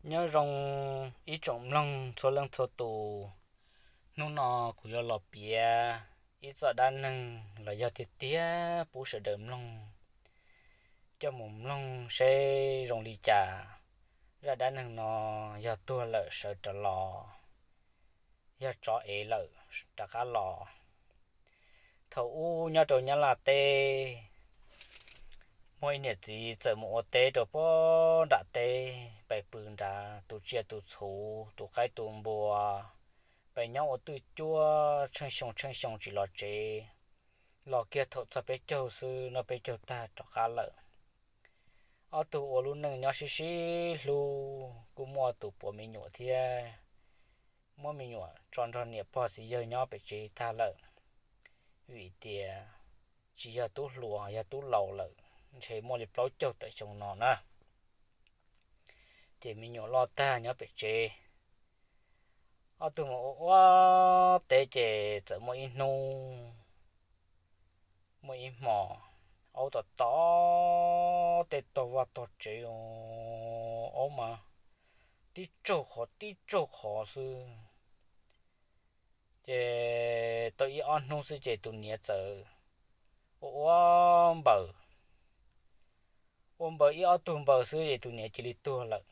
Nyob zoo ib tsoom mloog txhua leej txhua tus, hnub no kuv yuav los piav ib txoj dab neeg los yog tiag tiag pub sawv daws mloog, coj mus mloog seb zoo li cas. Zaj dab neeg no yog tuag lawm sawv rov los, yog tsov ev lawm rov qab los. Thaum ub nyob rau Nyab Laj teb, muaj ib niam txiv txawm mus ua teb rau puag nram teb, pais pw nrad tu tsiaj tu txhu, tu qaib tu npua, pais nyob ua twj cuab tsheej xyoo tsheej xyoo tsis los tsev. Los kiag thaum txog peb caug xwb, noj peb caug tag rov qab lawm. Ob tug ua lub neej nyob sib sib hlub, kuj muaj tus puav me nyuam thiab, muab me nyuam tso nrog niam pog txiv yawg nyob pem tsev tag lawm, vim tias tsis yog tub hluas, yog tub laus lawm, ntshe muaj li plaub caug tawm xyoo no na. Ces me nyuam loj tag nyob pem tsev, ob tug mus ua ua teb ces txawm muaj ib hnub, muaj ib hmos, aub tom tom tej tog vaj tog tsev, aub mas tib tsaug qhov tib tsaug qhov xwb. Ces tau ib ob hnub xwb ces tus niam txawm ua ua npaws, ua npaws ib ob tug npaws xwb ces tus niam cia li tuag lawm.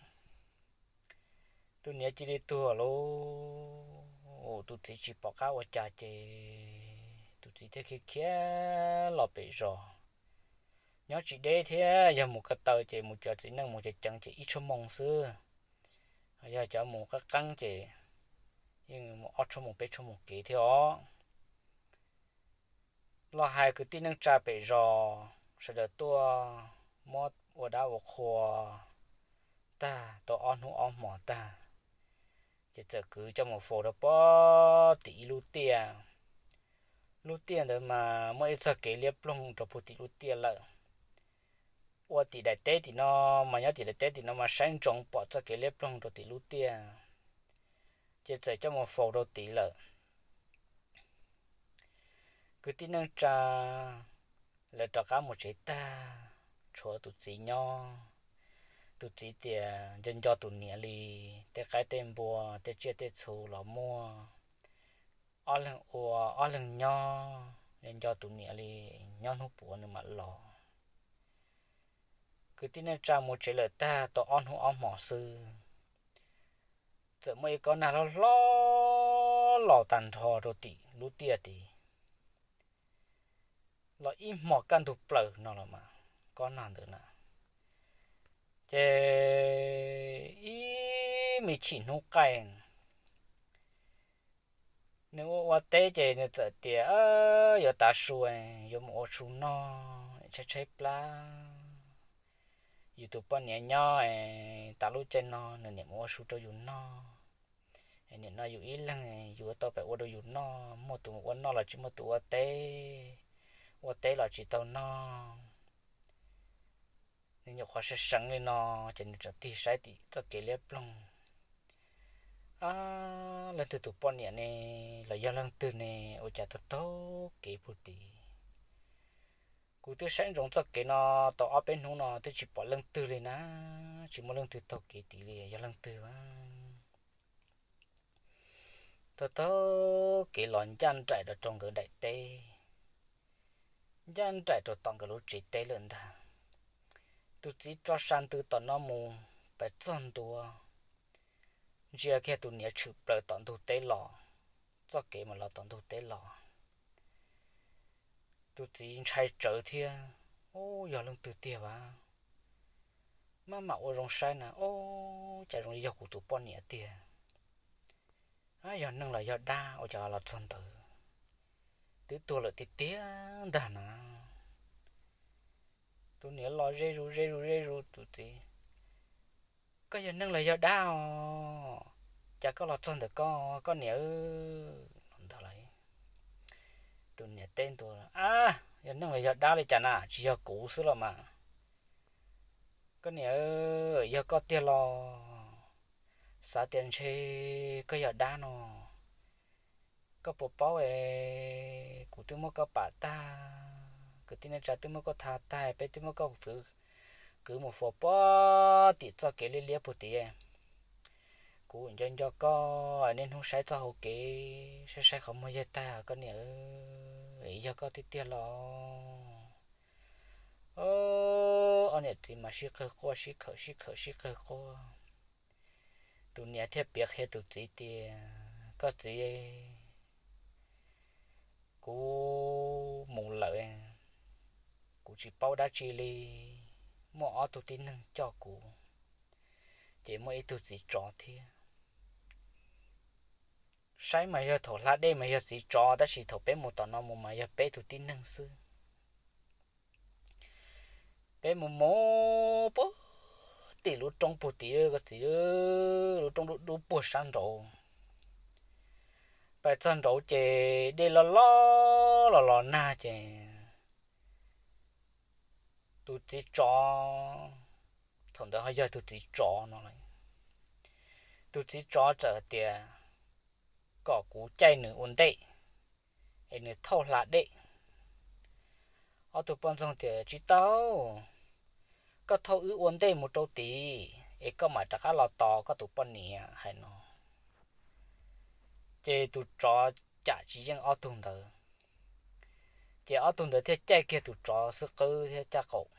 Tus niam cia li tuag lawm, tus txiv tsis pom qab ua cas ces tus txiv thiaj khiav khiav los pem zos. Nyob tsis deb thiab, yog mus ko taw ces mus cov txiv neej mus ceev ceev ces ib tshuab moos xwb, yog cov mus qeeb qeeb ces yeej mus ob tshuab moos peb tshuab moos kev thiab os. Los hais kwv tij neej tsa pem zos sawv daws tuaj muab ua dab ua qhua tag tau ob hnub ob hmos tag, ces txawm kwv coj mus faus rau puag tim ib lub tiaj. Lub tiaj ntawd mas muaj ib txoj kev liab ploog rau puag tim lub tiaj lawm. Ua tim daim teb tim no, mas nyob tim daim teb tim no mas saib ntsoov pom txoj kev liab ploog rau tim lub tiaj, ces txawm coj mus faus rau tid lawm. Kwv tij neej tsa lawv rov qab mus tsev tag, tshuav tus txiv nyob. Tus txiv tias nco nco tus niam li, tej qaib tej npua tej tsiaj tej txhu los muaj, ob leeg ua ob leeg nyob, nco nco tus niam li, nyob hnub puav nws mam los. Kwv tij neej tsa mus tsev lawm tag tau ob hnub ob hmos xwb, txawm muaj ib kob nag hlob hlob los tag nrho rau tim lub tiaj tid, los ib hmos kaj ntug plaws no los mas kob nag ntawd na. Ces ib me chim hnub qaij, nws ua ua teb ces nws txawm tias yuav tav su, yuav mus ua su noj, tshaib tshaib plab. Yus tus poj niam nyob, tav lub caij no nws niam mus ua su rau yus noj, nim no yus ib leeg yus yuav tau pem ua rau yus noj, muaj tus ua noj los tsis muaj tus ua teb, ua teb los tsis tau noj. Nws nyuam qhuav seev seev li no, ces nws tseem tig saib tim txoj kev liab ploog. Ab, leej twg tus poj niam ne, los yog leej twg ne, ua cas taug taug kev puag tid? Kuv twb saib ntsoov txoj kev no tau ob peb hnub no twb tsis pom leej twg li na, tsis muaj leej twg taug kev tid li, yog leej twg a? Taug taug kev los ncaj nraim rau nkawd daim teb, ncaj nraim rau tom nkawd lub tsev teb lawm ntag. Tus txiv tso sa ntws tom no mus, pais txog ntua, ntsia kiag tus niam tshwm plaws tom ntug teb los, txoj kev mas los tom ntug teb los. Tus txiv ntshai tsawv thiab, ub, yog leej twg tiag vas? Maj mam ua zoo saib na, ub, cas zoo li yog kuv tus poj niam tiag. Yog neeg los yog dab ua cas los txog ntawd, twb tuag lawm tiag tiag ntag na. Tus niam los ze zus ze zus ze zus tus txiv, koj yog neeg los yog dab os? Cas koj los txog ntawm koj, koj niam? Tus niam teb ntua, ab, yog neeg los yog dab li cas na, tsis yog kuv xwb los mas. Koj niam, yog koj tiag los? Xav tias ntshe koj yog dab no. Koj puas paub es kuv twb muab koj pam tag, kwv tij neej tsa twb muab koj tha tag, peb twb muab koj kwv mus faus puag tim txoj kev liab liab puag tid. Kuv nco nco koj, niaj hnub saib txoj hauv kev, saib saib qhov muag yawg tag, koj niam, yog koj tiag tiag los? Ob niam txiv mas sib qawg quaj, sib khawm sib khawm sib qawg quaj. Tus niam thiaj piav qhia tus txiv tias, koj txiv, kuv mus lawm, kuv tsis paub dab tsi li. Muaj ob tug tib neeg coj kuv, ces muaj ib tug txiv tsov thiab. Saib mas yog thaum hla dej mas yog txiv tsov, tab sis thaum peb mus tom no mus mas yog peb tug tib neeg xwb. Peb mus mus puag tim lub roob puag tim, koj txiv, lub roob dub dub puag sab nraud. Pais txog nraud ces dej loj loj los los nag ces tus txiv tsov, thaum ntawd ho yog tus txiv tsov no lawm, tus txiv tsov txawm hais tias kom kuv caij nws ua ntej es nws thauj hla dej. Ob tug poj ntxoog tias, tsis tau, koj thauj wb ua ntej mus rau tid es koj mam rov qab los tos koj tus poj niam, hais no. Ces tus tsov cam tsis yeej ob tug ntawd, ces ob tug ntawd thiaj caij kiag tus tsov xwb qwb thiab caj qaum,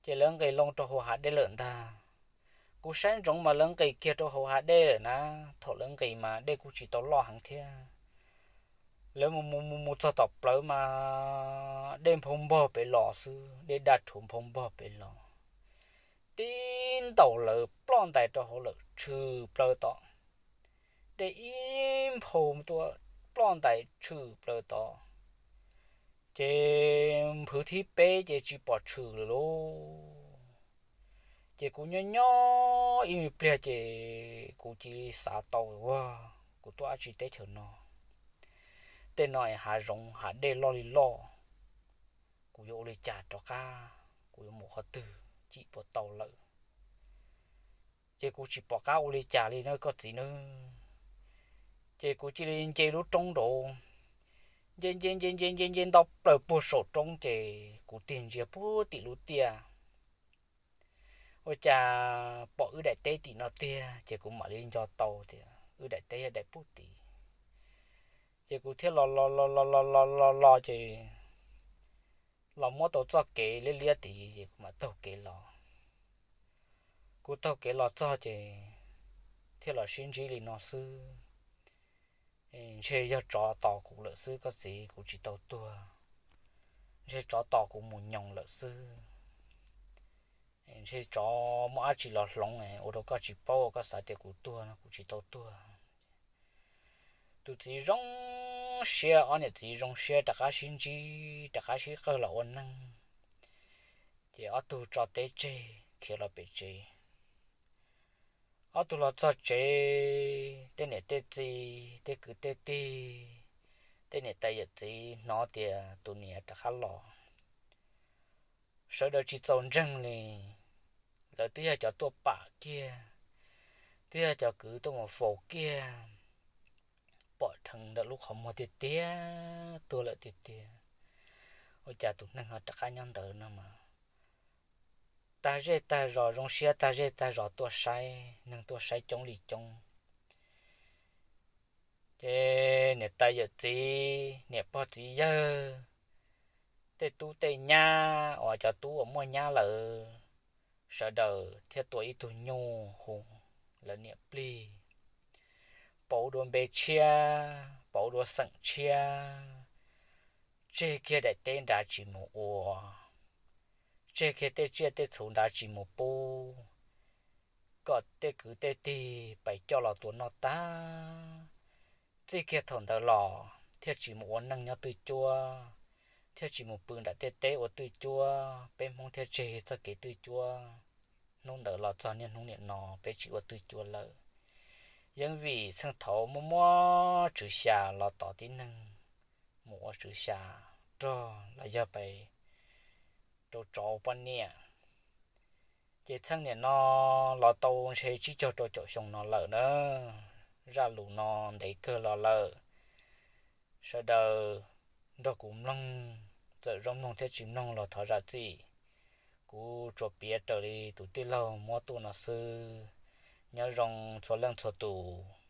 ces lawv nqis loo rau hauv hav dej lawm ntag. Kuv saib ntsoov mas lawv nqis kiag rau hauv hav dej lawm na, thaum lawv nqis mas dej kuj tsis tau loj heev thiab. Lawv mus mus mus mus txog tom plawv mas dej nphau npog pem los xwb, dej daj rhuv nphau npog pem los, tib ntaus lawv ploj ntais rau hauv lawm tshwm plaws tod. Dej ib nphau tuaj ploj ntais tshwm plaws tod, ces nphwv thib peb ces tsis pom tshwm lawm lauj. Ces kuv nyob nyob ib me pliag ces kuv cia li xav tau, ua, kuv tuaj dab tsi teb chaws no? Tej no es hav zoov hav dej loj li loj, kuv yuav ua li cas rov qab, kuv yuav mus qhov twg cim puas tau lawm? Ces kuv tsis pom qab ua li cas li na koj txiv nawb. Ces kuv cia li nce lub roob nraud, nce nce nce nce nce nce nto plaws puag saum roob ces kuv tig ntsia puag tim lub tiaj. Ua cas pom wb daim teb tim no tiag, ces kuv mam li nco tau tias wb daim teb yog daim puag tid. Ces kuv thiaj los los los los los los los los ces los muab tau txoj kev liab liab tid ces kuv mam taug kev los. Kuv taug kev los txog ces thiaj los sib ntsib li no xwb. Ntshe yog tsov tos kuv lawm xwb koj txiv, kuv tsis tau tuag. Ntshe tsov tos kuv mus nyoos lawm xwb. Ntshe tsov muaj dab tsi los hloov ua rau koj tsis paub, koj xav tias kuv tuag no, kuv tsis tau tuag. Tus txiv zoo siab, ob niam txiv zoo siab rov qab sib ntsib, rov qab sib qawg los ua neej. Ces ob tug tso teb tseg khiav los pem tsev. Ob tug los txog tsev, tej niam tej txiv, tej kwv tej tij, tej niam tais yawm txiv hnov tias tus niam rov qab los, sawv daws tsis txaus ntseeg li. Lawv twb yog cov tuaj pam kiag, twb yog cov kwv tuaj mus faus kiag, pom dheev ntawm lub qhov muag tiag tiag, tuag lawm tiag tiag. Ua cas tus neeg ho rov qab nyob ntawd no mas? Tag zej tag zos, zoo siab tag zej tag zos tuaj saib, neeg tuaj saib coob li coob. Ces niam tais yawm txiv, niam pog txiv yawg, tej tub tej nyab uas cov tub uas muaj nyab lawm, sawv daws thiaj tua ib tug nyuj hu lawv niam plig, pauv dua npe tshiab, pauv dua xeem tshiab, tseg kiag daim teb nrad tsis mus ua, tseg kiag tej tsiaj tej txhu nrad tsis mus pub, kom tej kwv tej tij pais coj los tua noj tag. Txij kiag thaum ntawd los thiaj tsis mus ua neej nyob twj cuab, thiaj tsis mus pw nram tej teb ua twj cuab, peb Hmoob thiaj tseg txoj kev twj cuab. Hnub ntawd los txog niaj hnub niam no peb tsis ua twj cuab lawm. Yeeb vim txheej thaud muaj muab tswv xya los tom tib neeg mus ua tswv xya rog los yog pais rau tsov poj niam. Ces txheej niam no los tau ntshe tsib caug rau caum xyoo no lawm na. Zaj lus no ntev kawg los lawm. Sawv daws nrog kuv mloog, txawm zoo mloog thiab tsis mloog los thov zam txim. Kuv tsuas piav raws li tus tij laug muab tuaj no xwb. Nyob zoo txhua leej txhua tus.